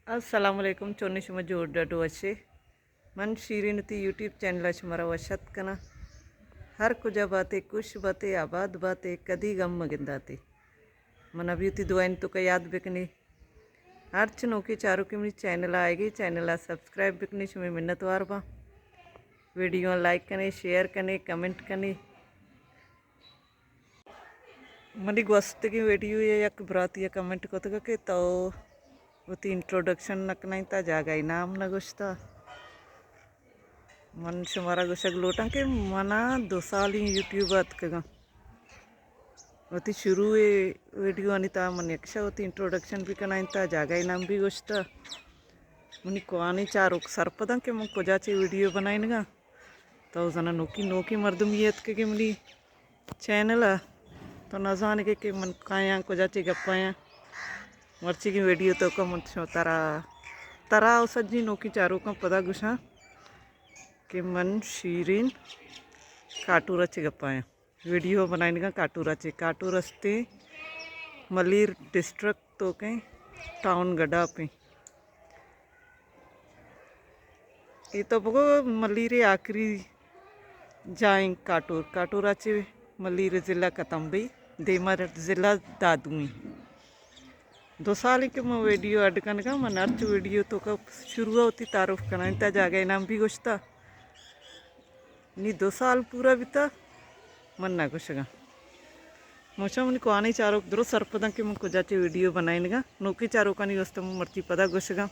السلام علیکم، چونیں شما؟ جوڑ ڈڈ وشے؟ من شیرین وتی یوٹیوب چینل ءَ شمارا وش اتک کناں۔ ہر کجا باتے، خوش باتے، آباد باتے، کدی غم مگنداتے۔ من ابھی وتی دعائیں توکا یاد بکنے۔ ہرچ نوکیں چاروکے منی چینل ءَ آئیگے، چینل ءَ سبسکرائب بکنے، شمے منت وار باں۔ ویڈیو لائک کنے، شیئر کنے، کمنٹ کنے۔ منی گوستگیں ویڈیو ءَ یک براتی ءَ کمنٹ کتگ کہ تو وتی انٹروڈکشن نہ کنائینتا، جاگہ ءِ نام نہ گوشتا۔ من شمارا گوشگ لوٹاں کہ منا دو سالیں یوٹیوب ءَ اتکگاں۔ وتی شروع ءِ ویڈیو آنی تہا من یکشا وتی انٹروڈکشن بھی کنائینتا، جاگہ ءِ نام بھی گوشتا۔ منی کوانیں چاروک سرپداں کہ من کجا چہ ویڈیو بنائینگاں۔ تو زاناں نوکی نوکی مردمی اتکگے منی چینل ءَ، تو نزانگے کہ من کایاں، کجا چہ گپایاں۔ مرچیگیں ویڈیو توکا من شو ترا، ترا و سجی نوکی چاروکاں پدا گوشاں کہ من شیرین کاٹورا چہ گپایاں۔ ویڈیو بنائینگاں کاٹورا چہ۔ کاٹور استیں ملیر ڈسٹرکٹ توکیں ٹاؤن گڈاپیں۔ اے تو بگو ملیر ءِ آخری جاہیں کاٹور۔ کاٹورا چہ ملیر ضلع کتمبی، دیما ضلع دادویں۔ دو سالیں کہ من ویڈیو اڈ کنگاں، من ہرچ ویڈیو توکا شروع ءَ وتی تعارف کناں، انت جاگہ ءِ نام بھی گوشتا۔ نی دو سال پورا بیتا، من نہ گوشگاں۔ موشا منی کوانیں چاروک درست سرپداں کہ من کجا چہ ویڈیو بنائینگاں۔ نوکیں چاروکانی واسطہ من مرچی پدا گوشگاں۔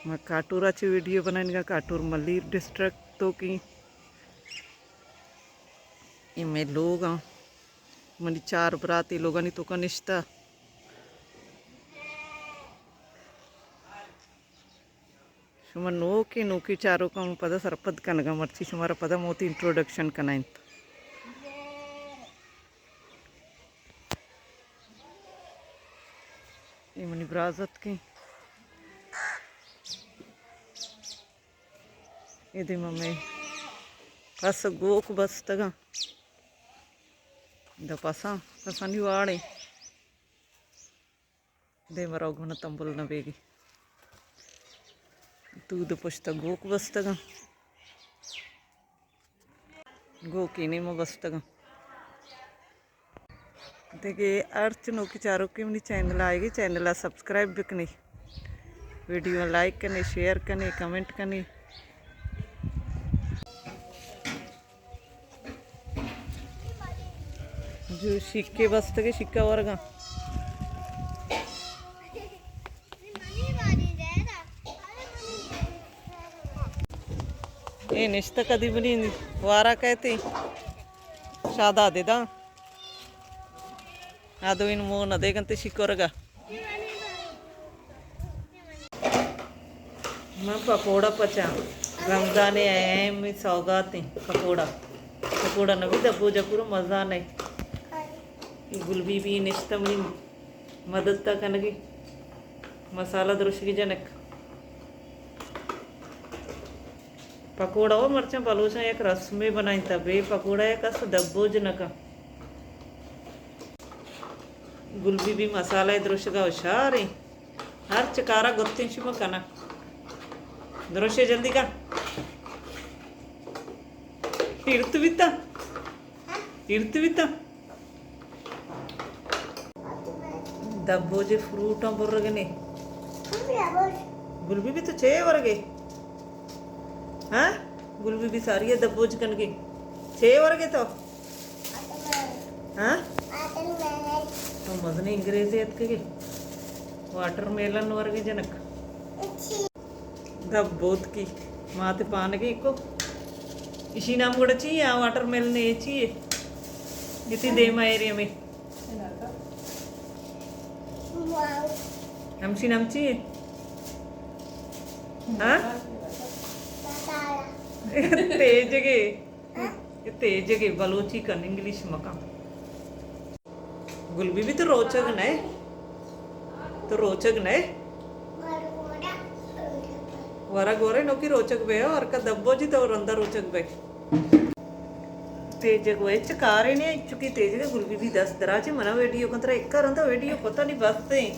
من کاٹورا چہ ویڈیو بنائینگاں، کاٹور ملیر ڈسٹرکٹ توکیں۔ اے مئے لوگ آں۔ منی چار برات اے لوگانی توکا نشتہ۔ شما نوکیں نوکیں چاروکاں من پدا سرپد کنگاں، مرچی شمارا پدا من وتی انٹروڈکشن کنائینت۔ اے منی براز اتکیں۔ اے دیما مئے پس گوک بستگاں۔ دا پساں، پسانی واڑیں۔ دیما روگ من تمبل نہ بیگی۔ دود پشتا گوک بستگاں۔ گوکے نیمہ بستگاں۔ دگہ ہرچ نوکی چاروکے منی چینل آئیگی، چینل ءَ سبسکرائب بکنی، ویڈیو لائک کنے، شیئر کنے، کمنٹ کنے۔ جو شیکے بستگے، شیکا ورگاں۔ اے نشتہ کدی بنی وارا کہتے شادا دے داں۔ آ دوئیں مو نہ دے گنتے شکرگا۔ من پکوڑا پچاں۔ رمضان ءِ اہم سوگات ایں پکوڑا۔ پکوڑا نہ بی دبوجا پورا مزہ نہ۔ گل بی بی نشتہ منی مدد تا کنگی۔ مسالہ درشگی جنک۔ پکوڑا و مرچاں بلوچاں یک رسمے بنائینتا، بے پکوڑا یک اس دبوج نہ کن۔ گل بی بی مسالہ درشگا ہوشاریں۔ ہر چکارا گتیں شما کنا۔ درشے جلدی کن۔ ایرت بیتا۔ ایرت بیتا۔ دبوجے فروٹاں برگنے۔ گل بی بی تو چے ورگے؟ ہاں؟ گل بی بی ساری دبوج کنگے۔ چے ورگے تو؟ ہاں؟ تو مزنی انگریزی اتکگے۔ واٹر میلن ورگے جنک۔ دپ بوتکی مات پانگے کو۔ اشی نام گڑا چی ہے؟ آ واٹر میلن اے چی ہے؟ اتی دیما ایریا میں۔ ہمشی نام چی ہے؟ ہاں؟ تیجگے۔ اے تیجگے، بلوچی کن، انگلش مکن۔ گل بی بی تو روچگ نئے، تو روچگ نئے۔ ورگ ورے نوکی روچگ بے، ہر کا دبو جی تو رندا روچگ بے۔ تیجگ و اچ کارے نے، چکی تیجگ گل بی بی دست دراجے منا ویڈیو کن ترا اکا رندا ویڈیو پتہ نہیں بس دیں۔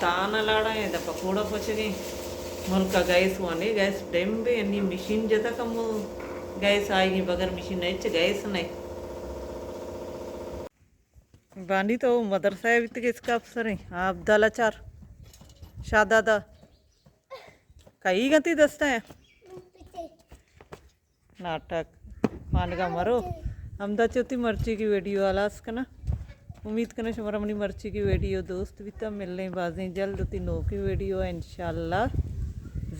تان لاڑا ایں، دا پکوڑا پچگیں۔ ملکا گیس ونے، گیس ڈیمبے، انی مشین جتا کمو۔ گیس آئی گی، بغیر مشین ہچ گیس نہیں۔ بانی تو مدرسہ بیتگ، اس کا افسر ہیں۔ ہاں، عبداللہ چار۔ شادادا۔ کئی گنتی دستا ہیں۔ ناٹک پانگا مرو۔ ہمدا چوتی مرچی کی ویڈیو آلاس کنا۔ امید کنا شمارا منی مرچی کی ویڈیو دوست بیتا۔ ملیں بازیں جلد تی نوکی ویڈیو انشاءاللہ۔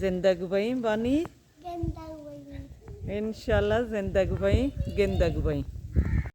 زندگ بئیں بانی۔ گندگ بئیں۔ انشاءاللہ زندگ بئیں، گندگ بئیں۔